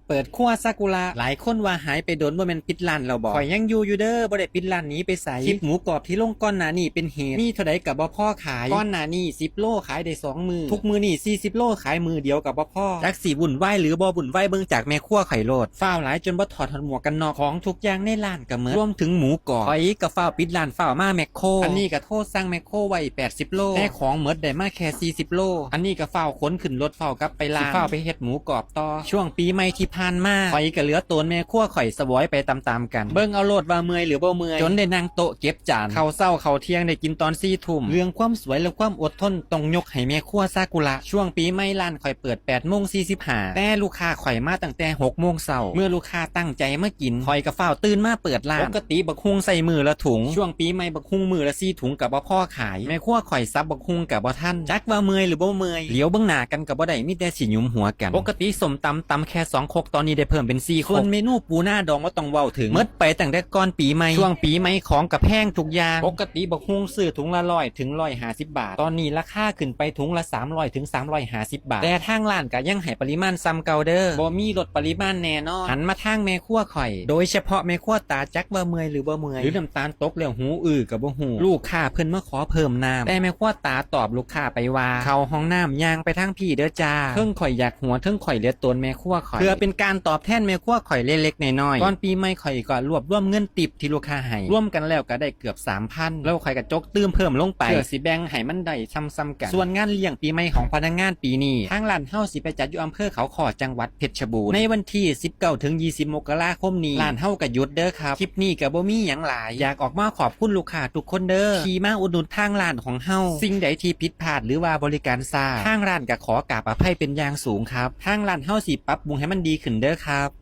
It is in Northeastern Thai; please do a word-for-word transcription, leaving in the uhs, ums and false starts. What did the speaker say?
เปิดครัวซากุระ หลายคนว่าหายไปโดน บ่แม่นปิดร้านแล้วบ่ ข้อยยังอยู่อยู่เด้อ บ่ได้ปิดร้านหนีไปไส คลิปหมูกรอบที่ลงก่อนหน้านี้เป็นเหตุ มีเท่าใดก็บ่พอขาย ก่อนหน้านี้สิบโลขายได้สองมื้อ ทุกมื้อนี้สี่สิบโลขายมื้อเดียวก็บ่พอ จักสิวุ่นวายหรือบ่วุ่นวาย เบิ่งจากแม่ครัวข้อยโลด ฟ้าวหลายจนบ่ถอดฮอดหมวกกันน็อก ของทุกอย่างในร้านก็หมด รวมถึงหมูกรอบ ข้อยก็ฟ้าวปิดร้าน ฟ้าวมาแมคโคร อันนี้ก็โทรสั่งแมคโครไว้แปดสิบโล แต่ของหมดได้มาแค่สี่สิบโล อันนี้ก็ฟ้าวขนขึ้นรถ ฟ้าวกลับไปร้าน สิฟ้าวไปเฮ็ดหมูกรอบต่อ ช่วงปีใหม่ที่ผ่านมา ข้อยก็เหลือโตนแม่ครัวข้อยสวอยไปตามๆกัน เบิ่งเอาโลดว่าเมื่อยหรือบ่เมื่อย จนได้นั่งโต๊ะเก็บจาน ข้าวเช้าข้าวเที่ยงได้กินตอนสี่ทุ่ม เรื่องความสวยและความอดทนต้องยกให้แม่ครัวซากุระ ช่วงปีใหม่ร้านข้อยเปิดแปดโมงสี่สิบห้า แต่ลูกค้าข้อยมาตั้งแต่หกโมงเช้า เมื่อลูกค้าตั้งใจมากิน ข้อยก็ฟ้าวตื่นมาเปิดร้าน ปกติบักฮุ่งใส่มื้อละถุง ช่วงปีใหม่บักฮุ่งมื้อละสี่ถุงก็บ่พอขาย แม่ครัวข้อยสับบักฮุ่งก็บ่ทัน จักว่าเมื่อยหรือบ่เมื่อย เหลียวเบิ่งหน้ากันก็บ่ได้ มีแต่สิหยุมหัวกัน ปกติส้มตำตำแค่สองครก ตอนนี้ได้เพิ่มเป็นสี่ครก ส่วนเมนูปูนาดองบ่ต้องเว้าถึง หมดไปตั้งแต่ก่อนปีใหม่ ช่วงปีใหม่ของก็แพงทุกอย่าง ปกติบักฮุ่งซื้อถุงละร้อยถึงร้อยห้าสิบบาท ตอนนี้ราคาขึ้นไปถุงละสามร้อยถึงสามร้อยห้าสิบบาท แต่ทางร้านก็ยังให้ปริมาณส่ำเก่าเด้อ บ่มีลดปริมาณแน่นอน หันมาทางแม่ครัวข้อย โดยเฉพาะแม่ครัวตา จักว่าเมื่อยหรือบ่เมื่อย หรือน้ำตาลตกแล้วหูอื้อก็บ่ฮู้ ลูกค้าเพิ่นมาขอเพิ่มน้ำ แต่แม่ครัวตาตอบลูกค้าไปว่า เข้าห้องน้ำย่างไปทางพี้เด้อจ้า เทิงข้อยอยากหัว เทิงข้อยเหลือโตนแม่ครัวข้อย เพื่อเป็นการตอบแทนแม่ครัวข้อยเล็กๆน้อยๆ ก่อนปีใหม่ข้อยก็รวบรวมเงินติปที่ลูกค้าให้ รวมกันแล้วก็ได้เกือบสามพัน แล้วข้อยก็จกตื่มเพิ่มลงไป เพื่อสิแบ่งให้มันได้ส่ำๆกัน ส่วนงานเลี้ยงปีใหม่ของพนักงานปีนี้ ทางร้านเฮาสิไปจัดอยู่อำเภอเขาค้อ จังหวัดเพชรบูรณ์ ในวันที่สิบเก้าถึงยี่สิบมกราคมนี้ ร้านเฮาก็หยุดเด้อครับ คลิปนี้ก็บ่มีหยังหลาย อยากออกมาขอบคุณลูกค้าทุกคนเด้อ ที่มาอุดหนุนทางร้านของเฮา สิ่งใดที่ผิดพลาดหรือว่าบริการช้า ทางร้านก็ขอกราบอภัยเป็นอย่างสูงครับ ทางร้านเฮาสิปรับปรุงให้มันดีขึ้นเด้อครับ